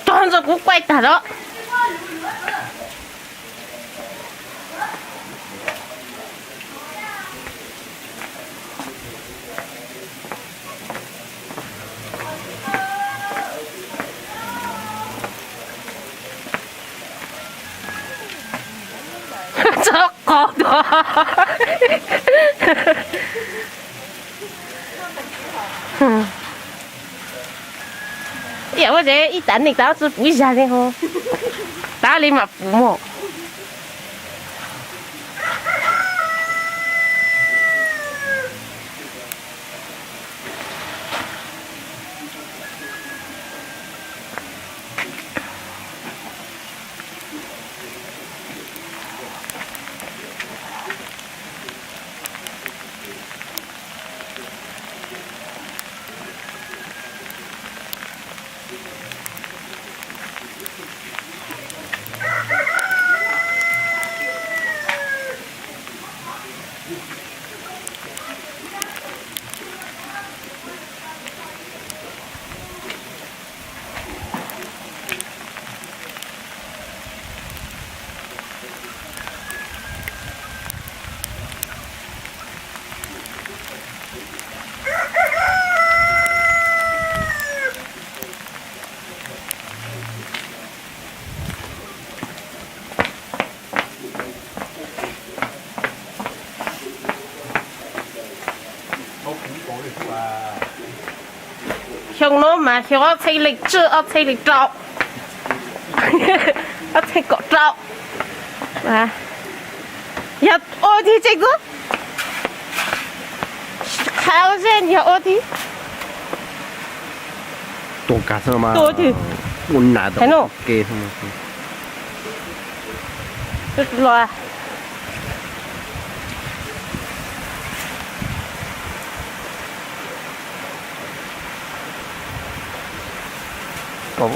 Tog ntxog kuv quaj tag los. Txhob qos tuaj. Yam ua tsev ib tav neeg tav tsi puv zag li ho. Tav li mam puv mog. Xyoo no mas xyoo ob txhiab leej tsib, ob txhiab leej rau, ob txhiab kaum rau. Yog ua tiag tseeb xwb. Qhov zej yog ua tiag. Tuaj kag xwb mas. Tuaj tiag. Ua nas tau ke xwb. Los.